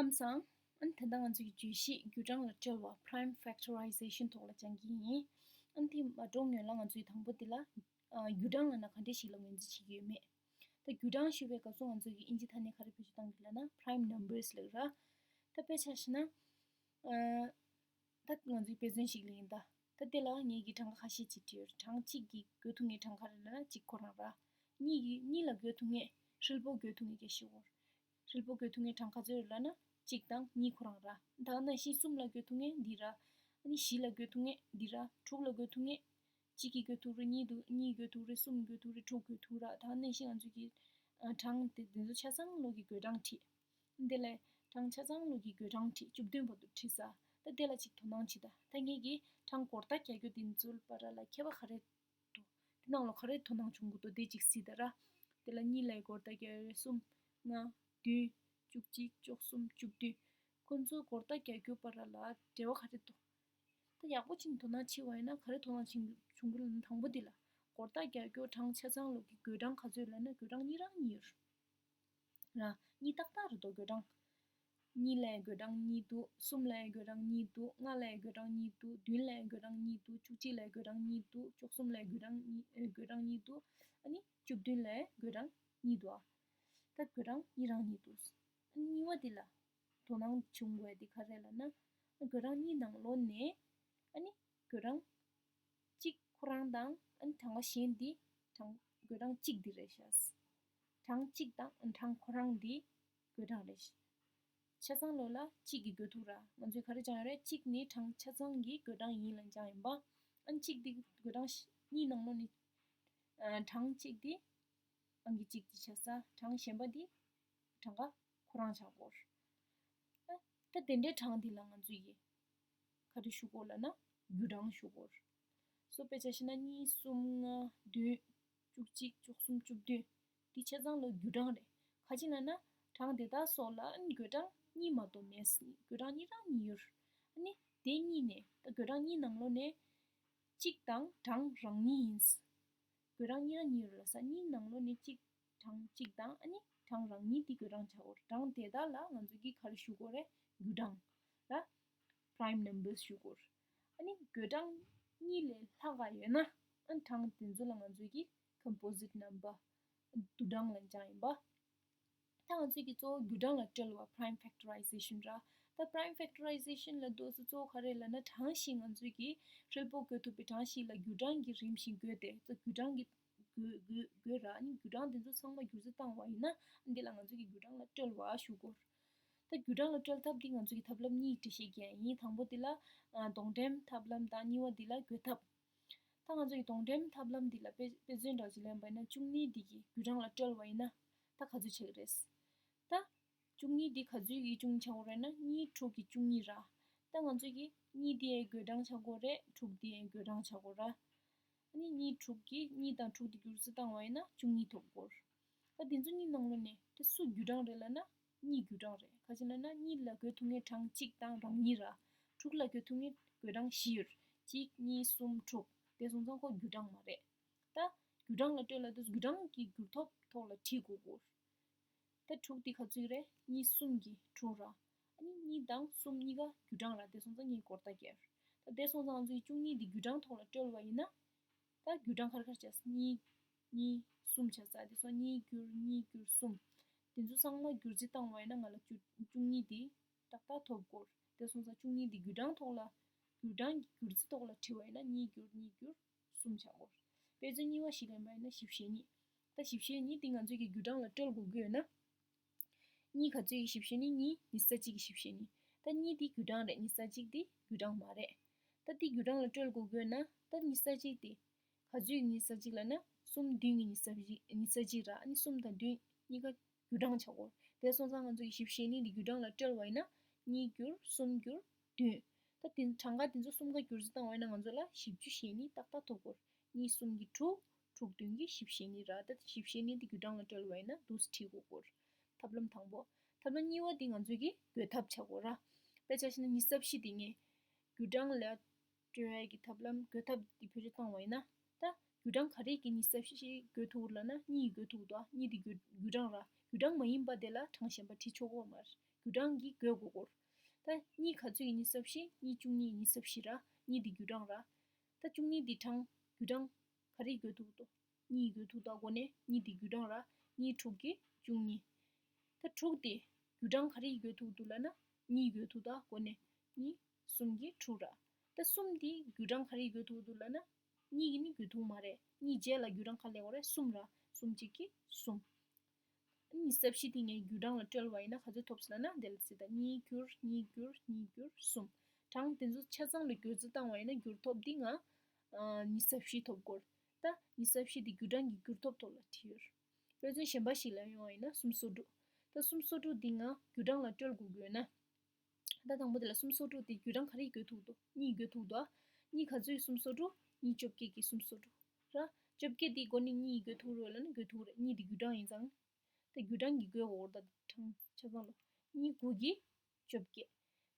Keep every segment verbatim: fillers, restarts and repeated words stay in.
ལམ་སང་། ཨ་ནི་ད་ལྟ་ང་ཚོ་གི་བརྗོད་གཞི་རྒྱུད་གྲངས་ལ་བཀྲལ་བ་prime factorization ཐོག་ལ་སྦྱང་གི་ཡིན། ཨ་ནི་དེ་མ་འགྲོ་སྔོན་ལ་ང་ཚོས་དང་པོ་དེ་ལ་ཨ་རྒྱུད་གྲངས་ལབ་ན་ག་འདྲ་ཞིག་ལ་ངོས་འཛིན་བྱེད་ཀྱི་ཡོད་མེད། ད་རྒྱུད་གྲངས་ཞུ་བའི་སྐབས་སུ་ང་ཚོ་གི་ཨིན་ཇི་ཐ་སྙད་ག་རེ་བེད་སྤྱོད་བཏང་གི་ལབ་ན་prime numbers ལབ་ར། ད་དཔེ་ཆ་བཞག་ན། ཨ། ད་ང་ཚོའི་དཔེ་མཚོན་ཞིག་ལ་ཡིན་ད། ད་དེ་ལ་ངེད་ཀྱིས་གྲངས་ཀ་ཁ་ཤས་ཅིག་བྲིས་ཡོད། གྲངས་གཅིག་གིས་བགོ་ཐུབ་མཁན་གྲངས་ཀ་རེ་ལབ་ན་གཅིག་ཁོ་རང་ར། གཉིས་ཀྱིས་གཉིས་ལ་བགོ་ཐུབ་མཁན་ཧྲིལ་པོ་བགོ་ཐུབ་མཁན་སྐད་ཆ་ཞུ་བར། ཧྲིལ་པོ་བགོ་ཐུབ་མཁན་གྲངས་ག་ཚོད་རེད་ལབ་ན་གཅིག་དང་གཉིས་ཁོ་རང་ར། ད་ག་ནང་བཞིན་གསུམ་ལ་བགོ་ཐུབ་མཁན་འདི་ར། ཨ་ནི་བཞི་ལ་བགོ་ཐུབ་མཁན་འདི་ར། དྲུག་ལ་བགོ་ཐུབ་མཁན། གཅིག་གིས་བགོ་ཐུབ་རེད། གཉིས་འདུག་གཉིས་བགོ་ཐུབ་རེད། གསུམ་བགོ་ཐུབ་རེད། དྲུག་བགོ་ཐུབ་ར། ད་ག་ནང་བཞིན་ང་ཚོ་གི་ཨ་གྲངས་དེ་དེ་ཚོ་ཆ་ཚང་ལོ་གི་བགོད་གྲངས་བྲིས། དེ་ལས་གྲངས་ཆ་ཚང་ལོ་གི་བགོད་གྲངས་བྲིས། བཅུ་བདུན་བར་དུ་བྲིས་ས། ད་དེ་ལ་ཅིག་དོ་སྣང་བྱེད་ད། ད་ངེད་ཀྱིས་གྲངས་སྒོར་རྟགས་རྒྱག་རྒྱུ་དེ་ཚོའི་བར་ལ་ཁྱད་པར་ག་རེ་འདུག་དེ་ནང་ལོགས་ག་རེ་དོ་སྣང་བྱུང་གི་འདུག་དེ་ཅིག་གཟིགས་ད་ར། དེ་ལ་གཉིས་ལ་སྒོར་རྟགས་རྒྱག་ཡོད་རེད། གསུམ། ལྔ། བདུན། བཅུ་གཅིག་བཅུ་གསུམ། བཅུ་བདུན། ཁོ་ཚོའི་སྒོར་རྟགས་རྒྱག་རྒྱུ་བར་ལ་འབྲེལ་བ་ག་རེ་འདུག་ད་ཡག་པོ་ཅིག་དོ་སྣང་བྱེད་པ་ཡིན་ན་ག་རེ་དོ་སྣང་བྱེད་བྱུང་གི་ལབ་ན། དང་པོ་འདི་ལ་སྒོར་རྟགས་རྒྱག་རྒྱུ་གྲངས་ཆ་ཚང་ལོ་གི་བགོད་གྲངས་ག་ཚོད་ལབ་ན་བགོད་གྲངས་གཉིས་རང་གཉིས་ཡོད་ར། གཉིས་ཏག་ཏག་རེད་དོ། བགོད་གྲངས་གཉིས་ལ་བགོད་གྲངས་གཉིས་འདུག་གསུམ་ལ་བགོད་གྲངས་གཉིས་འདུག་ལྔ་ལ་བགོད་གྲངས་གཉིས་འདུག་བདུན་ལ་བགོད་གྲངས་གཉིས་འདུག་བཅུ་གཅིག་ལ་བགོད་གྲངས་གཉིས་འདུག་བཅུ་གསུམ་ལ་བགོད་གྲངས་གཉིས་ཨེ་བགོད་གྲངས་གཉིས་འདུག་ཨ་ནི་བཅུ་བདུན་ལ་བགོད་གྲངས་གཉིས་འདུག་ཨ། ད་བགོད་གྲངས་གཉིས་རང་གཉིས་འདུག་ཨ་ནི་གཉིས་པ་འདི་ལ་དོ་སྣང་བྱུང་དགོས་འདི་ག་རེ་ལབ་ན། བགོད་གྲངས་གཉིས་ནང་ལོགས་ནས་ཨ་ནི་བགོད་གྲངས་གཅིག་ཁོ་རང་དང་ཨ་ནི་གྲངས་ཀ་གཞན་འདི་གྲངས་བགོད་གྲངས་གཅིག་འདི་རེད་ཤག་གྲངས་གཅིག་དང་གྲངས་ཁོ་རང་འདི་བགོད་གྲངས་རེད། ཆ་ཚང་ལོ་ལ་གཅིག་གིས་བགོ་ཐུབ་ར། ང་ཚོས་ག་རེ་སྦྱངས་ཡོད་རེད། གཅིག་ནི་གྲངས་ཆ་ཚང་གི་བགོད་གྲངས་ཡིན་ལབ་སྦྱངས་ཡིན་པ། ཨ་ནི་གཅིག་འདི་བགོད་གྲངས་གཉིས་ནང་ལོགས་ནས་ཨ་གྲངས་གཅིག་འདི་ཨང་ཀི་གཅིག་འདི་ཆགས་ས། གྲངས་གཞན་པ་འདི་གྲངས་ཀ་ཁོ་རང་ཆགས་ཀྱི་ཡོད་རེད། ད་དེ་འདྲའི་གྲངས་འདི་ལ་ང་ཚོས་ཀྱིས་ག་རེ་ཞུ་དགོས་ལབ་ན་རྒྱུད་གྲངས་ཞུ་དགོས་རེད། སོ་དཔེ་ཆ་བཞག་ན་གཉིས། གསུམ། ལྔ། བདུན། བཅུ་གཅིག་བཅུ་གསུམ། བཅུ་བདུན། འདི་ཆ་ཚང་ལོ་རྒྱུད་གྲངས་རེད། ག་ཅི་ལབ་ན་གྲངས་དེ་དག་སོགས་ལ་བགོད་གྲངས་གཉིས་མ་གཏོགས་མེད། བགོད་གྲངས་གཉིས་རང་གཉིས་ཡོད་རེད། ཨ་ནི་དེ་གཉིས་ནས་ད་བགོད་གྲངས་གཉིས་ནང་ལོགས་ནས་གཅིག་དང་གྲངས་རང་གཉིས་ཡིན། བགོད་གྲངས་གཉིས་རང་གཉིས་ཡོད་རེད་ལབ་ས། གཉིས་ནང་ལོགས་ནས་གཅིག་གྲངས་གཅིག་དང་ཨ་ནི་གྲངས་རང་གཉིས་དེ་བགོད་གྲངས་ཆགས་ཀྱི་ཡོད་རེད། གྲངས་དེ་དག་ལ་ང་ཚོ་གིས་ག་རེ་ཞུ་དགོས་རེད། རྒྱུད་གྲངས་ལ་prime numbers ཞུ་དགོས་རེད། ཨ་ནི་བགོད་གྲངས་གཉིས་ལས་ལྷག་ག་ཡོད་ན་ཨ་ནི་གྲངས་དེ་ཚོ་ལ་ང་ཚོ་གིས་composite number བསྡུ་གྲངས་ལབ་སྦྱངས་ཡིན་པ། ད་ང་ཚོས་ཀྱི་གཙོ་བོ་རྒྱུད་གྲངས་ལ་བཀྲལ་བ་prime factorization ར། ད་prime factorization ལབ་དུས་སུ་གཙོ་བོ་ག་རེ་ལབ་ན་གྲངས་ཤིག་ང་ཚོས་ཀྱི་ཧྲིལ་པོ་བགོ་ཐུབ་པའི་གྲངས་ཤིག་ལ་རྒྱུད་གྲངས་ཀྱི་རིམ་བཞིན་བགོས་ཏེ། ད་རྒྱུད་གྲངས་ཀྱི་བགོས་བགོས་བགོས་ར། ཨ་ནི་རྒྱུད་གྲངས་དེ་ཚོ་ཚང་མ་བསྒྱུར་རྩིས་བཏང་བ་ཡིན་ན་འདི་ལ་ང་ཚོས་ཀྱི་རྒྱུད་གྲངས་ལ་བཀྲལ་བ་ཞུ་དགོས། ད་རྒྱུད་གྲངས་ལ་བཀྲལ་ཐབས་འདི་ང་ཚོས་ཀྱི་ཐབས་ལམ་གཉིས་འགྲེལ་བཤད་རྒྱག་ཡིན། དང་པོ་འདི་ལ་ཨ་སྡོང་འགྲེམས་ཐབས་ལམ་དང་གཉིས་པ་འདི་ལ་བགོད་ཐབས། ད་ང་ཚོ་ཡི་སྡོང་འགྲེམས་ཐབས་ལམ་འདི་ལ་དཔེ་དཔེ་མཚོན་འདྲ་ཅིག་ལེན་པ་ཡིན་ན་བཅུ་གཉིས་འདི་གི་རྒྱུད་གྲངས་ལ་བཀྲལ་བ་ཡིན་ན་ད་ག་ཚོད་ཆགས་ཀྱི་རེད། ད་བཅུ་གཉིས་འདི་ག་ཚོད་ཀྱི་བཅུ་གཉིས་ཆགས་ཀྱི་རེད་ན་གཉིས་དྲུག་གི་བཅུ་གཉིས་ར། ད་ང་ཚོ་གི་གཉིས་འདི་ཡི་རྒྱུད་གྲངས་ཆགས་ཀྱི་རེད། དྲུག་འདི་ཡི་རྒྱུད་གྲངས་ཆགས་ཀྱི་ར། ཨ་ནི་གཉིས་དྲུག་གི་གཉིས་དང་དྲུག་འདི་བསྒྱུར་རྩིས་བཏང་བ་ཡིན་ན་བཅུ་གཉིས་ཐོབ་ཀྱི་རེད། ད་འདི་ཚོ་གཉིས་ནང་ལོགས་ནས་དེ་སུ་རྒྱུད་གྲངས་རེད་ལབ་ན་གཉིས་རྒྱུད་གྲངས་རེད། ག་ཅི་ལབ་ན་གཉིས་ལ་བགོ་ཐུབ་མཁན་གྲངས་གཅིག་དང་རང་གཉིས་ར། དྲུག་ལ་བགོ་ཐུབ་མཁན་བགོད་གྲངས་བཞི་ཡོད། གཅིག་གཉིས་གསུམ་དྲུག་དེ་སོང་ཙང་ཁོ་རྒྱུད་གྲངས་མ་རེད། ད་རྒྱུད་གྲངས་ལ་བཀྲལ་ལ་དུས་རྒྱུད་གྲངས་ཀྱི་བསྒྱུར་ཐོབ་ཐོག་ལ་བྲིས་དགོས་ཀྱི་ཡོད། ད་དྲུག་འདི་ག་ཚོད་རེད། གཉིས་གསུམ་གྱི་དྲུག་ར། ཨ་ནི་གཉིས་དང་གསུམ་གཉིས་ཀ་རྒྱུད་གྲངས་ར། དེ་སོང་ཙང་ངས་སྒོར་རྟགས་བརྒྱབ། ད་དེ་སོང་ཙང་ང་ཚོའི་བཅུ་གཉིས་འདི་རྒྱུད་གྲངས་ཐོག་ལ་བཀྲལ་བ་ཡིན་ན། ད་རྒྱུད་གྲངས་ག་རེ་ག་རེ་ཆགས། གཉིས་གཉིས་གསུམ་ཆགས་ས། དེ་སོང་གཉིས་བསྒྱུར་གཉིས་བསྒྱུར་གསུམ། དེ་ཚོ་ཚང་མ་བསྒྱུར་རྩིས་བཏང་བ་ཡིན་ན་ང་ལ་བཅུ་བཅུ་གཉིས་འདི་ཏག་ཏག་ཐོབ་ཀྱི་ཡོད། དེ་སོང་ཙང་བཅུ་གཉིས་འདི་རྒྱུད་གྲངས་ཐོག་ལ་རྒྱུད་གྲངས་ཀྱི་བསྒྱུར་རྩིས་ཐོག་ལ་བྲིས་པ་ཡིན་ན་གཉིས་བསྒྱུར་གཉིས་བསྒྱུར་གསུམ་ཆགས་ཀྱི་ཡོད། དཔེ་མཚོན་གཉིས་པ་ཞིག་ལེན་པ་ཡིན་ན་ཞིབ་བཤེར་གཉིས། ད་ཞིབ་བཤེར་གཉིས་འདི་ང་ཚོས་ཀྱི་རྒྱུད་གྲངས་ལ་བཀྲལ་དགོས་ཀྱི་ཡོད་ན། གཉིས་ག་ཚོད་ཀྱི་ཞིབ་བཤེར་གཉིས། གཉིས་ཉི་ཤུ་རྩ་གཅིག་གི་ཞིབ་བཤེར་གཉིས། ད་གཉིས་འདི་རྒྱུད་གྲངས་རེད། ཉི་ཤུ་རྩ་གཅིག་འདི་རྒྱུད་གྲངས་མ་རེད། ད་འདི་རྒྱུད་གྲངས་ལ་བཀྲལ་དགོས་ཀྱི་ཡོད་ན། ད་ཉི་ཤུ་རྩ་གཅིག་འདི་ག་ཚོད་ཀྱི་ཉི་ཤུ་རྩ་གཅིག་ལབ་ན་གསུམ་བདུན་གྱི་ཉི་ཤུ་རྩ་གཅིག་ཉི་ཤུ་རྩ་གཅིག་ར། ཨ་ནི་གསུམ་དང་བདུན་གཉིས་ཀ་རྒྱུད་གྲངས་ཆགས་ཀྱི་ཡོད། དེ་སོང་ཙང་ང་ཚོ་གི་ཞིབ་བཤེར་གཉིས་འདི་རྒྱུད་གྲངས་ལ་བཀྲལ་བ་ཡིན་ན་གཉིས་བསྒྱུར་གསུམ་བསྒྱུར་བདུན། ད་དེ་གྲངས་ཀ་དེ་ཚོ་གསུམ་ཀ་བསྒྱུར་རྩིས་བཏང་བ་ཡིན་ན་ང་ཚོ་ལ་བཞི་བཅུ་ཞེ་གཉིས་ཏག་ཏག་ཐོབ་ཀྱི་ཡོད། གཉིས་གསུམ་གྱི་དྲུག་དྲུག་བདུན་གྱི་བཞི་བཅུ་ཞེ་གཉིས་ར། ད་བཞི་བཅུ་ཞེ་གཉིས་འདི་རྒྱུད་གྲངས་ལ་བཀྲལ་བ་ཡིན་ན་འདུག་སེ་བྲིས་དགོས་ཀྱི་ཡོད། ཐབས་ལམ་དང་པོ། ཐབས་ལམ་གཉིས་པ་འདི་ང་ཚོ་གི་བགོད་ཐབས་ཆགས་ཀྱི་ཡོད་ར། དཔེ་ཆ་བཞག་ན་ཉི་ཤུ་རྩ་བཞི་འདི་ངས་རྒྱུད་གྲངས་ལ་བཀྲལ་བའི་གི་ཐབས་ལམ་བགོད་ཐབས་འདི་བེད་སྤྱོད་བཏང་བ་ཡིན་ན། ད་རྒྱུད་གྲངས་ག་རེ་གི་ཉི་ཤུ་རྩ་བཞི་བགོད་ཐུབ་ལབ་ན་གཉིས་བགོད་ཐུབ་འདུག་གཉིས་འདི་རྒྱུད་རྒྱུད་གྲངས་ར། རྒྱུད་གྲངས་མ་ཡིན་པ་དེ་ལ་གྲངས་གཞན་པ་བྲིས་ཆོག་གི་མ་རེད། རྒྱུ་གྲངས་ཀྱིས་བགོ་དགོས་སྐོར། ད་གཉིས་ག་ཚོད་ཀྱི་ཉི་ཤུ་རྩ་བཞི། གཉིས་བཅུ་གཉིས་ཉི་ཤུ་རྩ་བཞི་ར། གཉིས་དེ་རྒྱུ་གྲངས་ར། ད་བཅུ་གཉིས་དེ་གྲངས་རྒྱུ་གྲངས་ག་རེས་བགོ་ཐུབ་འདུག་གཉིས་བགོ་ཐུབ་འདུག་གོ་ནས་གཉིས་དེ་རྒྱུ་གྲངས་ར། གཉིས་དྲུག་གི་བཅུ་གཉིས། ད་དྲུག་དེ་རྒྱུ་གྲངས་ག་རེས་བགོ་ཐུབ་འདུག་ལབ་ན་གཉིས་བགོ་ཐུབ་འདུག་གོ་ནས་གཉིས་གསུམ་གྱི་དྲུག་ར། ད་གསུམ་དེ་རྒྱུ་གྲངས་ག་རེས་བགོ་ཐུབ་འདུག་ལབ་ན་གཉིས་ཀྱིས་ནི་བགོ་ཐུབ་མ་རེད། གཉིས་རྗེས་ལ་རྒྱུ་གྲངས་ག་སླེབས་ཡོད་རེད། གསུམ་ར། གསུམ་གཅིག་གིས་གསུམ། ཉི་ཤུ་རྩ་བཞི་དེ་ངས་རྒྱུ་གྲངས་ལ་བཀྲོལ་བ་ཡིན་ན་ག་ཚོད་ཐོབ་ཟེར་ན་འདི་ལ་ཟེར། ད་གཉིས་བསྒྱུར་གཉིས་བསྒྱུར་གཉིས་བསྒྱུར་གསུམ། གྲངས་དེ་ཚོ་ཆ་ཚང་ལ་བསྒྱུར་རྩིས་བཏང་བ་ཡིན་ན་བསྒྱུར་ཐོབ་འདི་ང་ཉི་ཤུ་རྩ་བཞི་ཐོབ་སྐོར། ད་ཉི་ཤུ་རྩ་བཞི་དེ་རྒྱུ་གྲངས་ཀྱི་བསྒྱུར་ཐོབ་ཐོག་ལ་བྲིས་ཡོད། དཔེ་མཚོན་གཞན་པ་ཞིག་ལ་ཡོང་བ་ཡིན་ན་སུམ་སོ་དྲུག་ད་སུམ་སོ་དྲུག་འདི་ང་རྒྱུ་གྲངས་ལ་བཀྲོལ་དགོས་དགོས་ན། ད་དང་པོ་དེ་ལ་སུམ་སོ་དྲུག་དེ་རྒྱུ་གྲངས་ག་རེས་བགོ་ཐུབ་འདུག་གཉིས་བགོ་ཐུབ་འདུག་གཉིས་ག་ཚོད་ཀྱི་སུམ་སོ་དྲུག་གཉིས་བཅོ་བརྒྱད་ཀྱི་སུམ་སོ་དྲུག་ར། བཅོ་བརྒྱད་དེ་སྒོ་ནས་གཉིས་བགོ་ཐུབ་རེད་ལབ་ན་བགོ་ཐུབ་རེད། གཉིས་དེ་རྒྱུ་གྲངས་ཡིན་ཙང་། ད་རྒྱུ་གྲངས་ཀྱི་བགོ་དགོས་ད་གྲངས་ཆ་ཚང་ལ། གཉིས་དགུ་གི་བཅོ་བརྒྱད།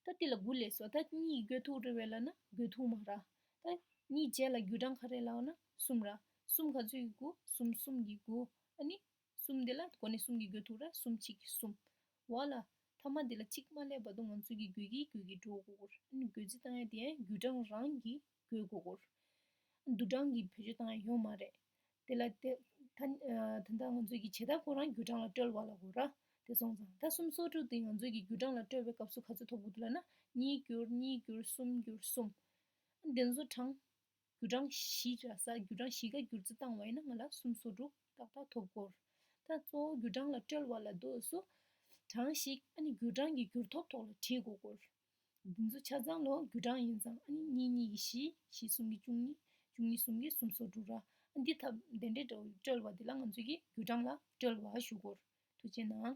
ད་དེ་ལ་དགུ་སླེབས་སོང་། ད་གཉིས་བགོ་ཐུབ་རེད་པས་ལབ་ན་བགོ་ཐུབ་མ་ར། ད་གཉིས་རྗེས་ལ་རྒྱུ་གྲངས་ག་རེ་ལབ་ན་གསུམ་ར། གསུམ་ག་ཚོད་ཀྱི་དགུ་གསུམ་གསུམ་གྱི་དགུ། ཨ་ནི་གསུམ་དེ་ལ་སྒོ་ནས་གསུམ་གྱིས་བགོ་ཐུབ་ར། གསུམ་གཅིག་གསུམ། བ་ལ་མཐའ་མ་དེ་ལ་གཅིག་མ་སླེབས་བར་དུ་ང་ཚོ་གིས་བགོ་གི་བགོ་གི་འགྲོ་དགོས་སྐོར། ཨ་ནི་བགོ་རྩིས་བཏང་ཡ་དེ་ཡང་རྒྱུ་གྲངས་རང་གིས་བགོ་དགོས་སྐོར། བསྡུ་གྲངས་ཀྱི་བེད་སྤྱོད་བཏང་ཡ་ཡོད་མ་རེད། དེ་ལ་དེ་ད་ད་ལྟ་ང་ཚོ་གི་བྱེད་ཐབས་ཁོ་རང་རྒྱུ་གྲངས་ལ་བཀྲོལ་བ་ལ་གོ་ར། དེ་སོང་ཙང་ད་སུམ་སོ་དྲུག་དེ་ང་ཚོ་གི་རྒྱུ་གྲངས་ལ་བཀྲོལ་བའི་སྐབས་སུ་ག་ཚོད་ཐོབ་དགོས་འདུག་ལབ་ན་གཉིས་བསྒྱུར་གཉིས་བསྒྱུར་གསུམ་བསྒྱུར་གསུམ། འདི་ཚོ་གྲངས་རྒྱུ་གྲངས་བཞི་ར་ས་རྒྱུ་གྲངས་བཞི་ཀ་བསྒྱུར་རྩིས་བཏང་བ་ཡིན་ན་ང་ལ་སུམ་སོ་དྲུག་ཏག་ཏག་ཐོབ་སྐོར། ད་གཙོ་བོ་རྒྱུ་གྲངས་ལ་བཀྲོལ་བ་ལ་དུས་སུ་གྲངས་ཤིག་ཨ་ནི་རྒྱུ་གྲངས་ཀྱི་བསྒྱུར་ཐོབ་ཐོག་ལ་བྲིས་དགོས་སྐོར། འདི་ཚོ་ཆ་ཚང་ལོ་རྒྱུ་གྲངས་ཡིན་ཙང་ཨ་ནི་གཉིས་གཉིས་ཀྱི་བཞི། བཞི་གསུམ་གྱི་བཅུ་གཉིས། བཅུ་གཉིས་གསུམ་གྱི་སུམ་སོ་དྲུག་ར། ཨ་འདི་ཐབས་དེ་འདྲའི་འགྲོ་བཀྲོལ་བ་དེ་ལ་ང་ཚོས་ཀྱི་རྒྱུ་གྲངས་ལ་བཀྲོལ་བ་ཞུ་སྐོར། ཐུགས་རྗེ་གནང་།